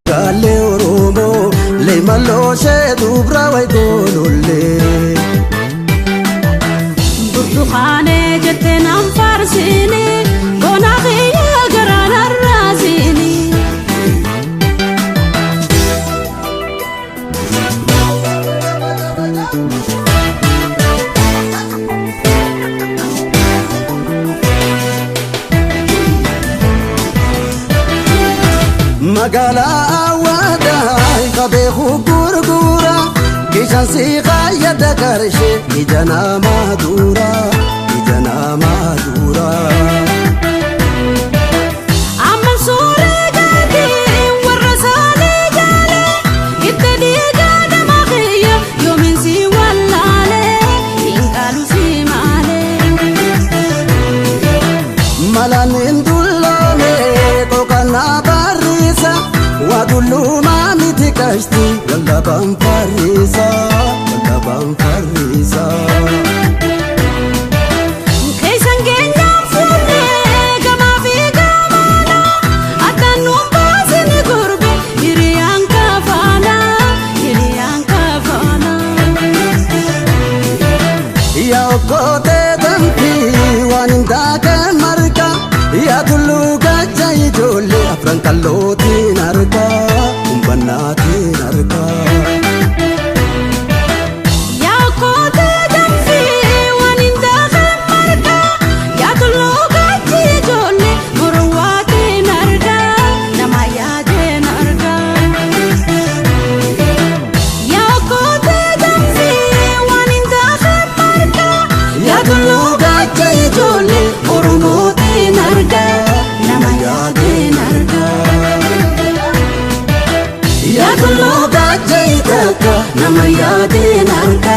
Gaalee Oromoo leemalloo ishee dubra wayi goolollee. Burtukaanee jettee naan faarsini, goonaa kiyya garaan arraasini. Magaalaa Awaadaa qabee gurgura kishaan si fayyada qarshee ija namaa dura, ija namaa dura. Amman suuree gaatii warra saalee jaalee itti dhiigaa nama kiyya yoomiin si wallaalee hin qaalu si maalee. Malaan hin dulloome qoqannaa barriisa waa dullumaa miti qashti lallabaan farriisa, lallabaan farriisa. Keessan keenyaan fuullee gamaa fi gamaana addaan nuun baasini gurbe hiriyaan kafaana, hiriyaan kafaana. Yaa okkotee danfii waan hin daakee marga, yaa tulluu gacha ijoollee afran kallootiin arga, humbannaatiin arga. Yaa okkotee danfii waan hin daakee marga, yaa tulluu gachi ijoollee morowaatiin arga, nama yaadeen arga. Yaa okkotee danfii waan hin daakee marga, yaa tulluu gacha ijoollee oromootiin arga, nama yaadeen arga. Yaa tulluu gacha ijaaka nama yaadeen arga.